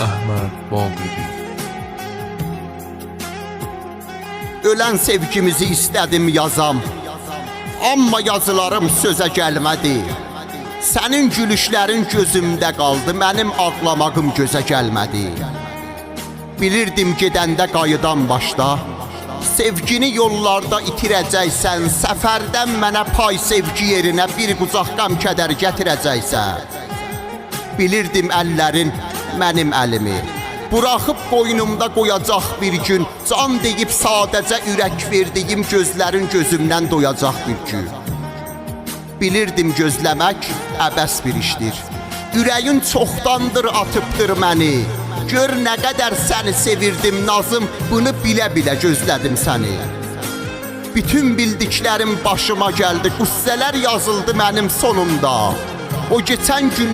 Əhməd Baqiri. Ölən sevgimizi istədim yazam. Amma yazılarım sözə gəlmədi. Sənin gülüşlərin gözümdə qaldı, mənim ağlamağım gözə gəlmədi. Bilirdim gedəndə qayıdan başda, sevgini yollarda itirəcəksən, səfərdən mənə pay sevgi yerinə bir qucaq qəm kədər gətirəcəksən. Bilirdim əllərin mənim əlimi buraxıb qoynumda qoyacaq bir gün. Can deyib sadəcə ürək verdiyim gözlərin gözümdən doyacaq bir gün. Bilirdim gözləmək əbəs bir işdir. Ürəyin çoxdandır atıbdır məni. Gör nə qədər səni sevirdim Nazım, bunu bilə-bilə gözlədim səni. Bütün bildiklərim başıma gəldi, qüssələr yazıldı mənim sonumda. O keçən gün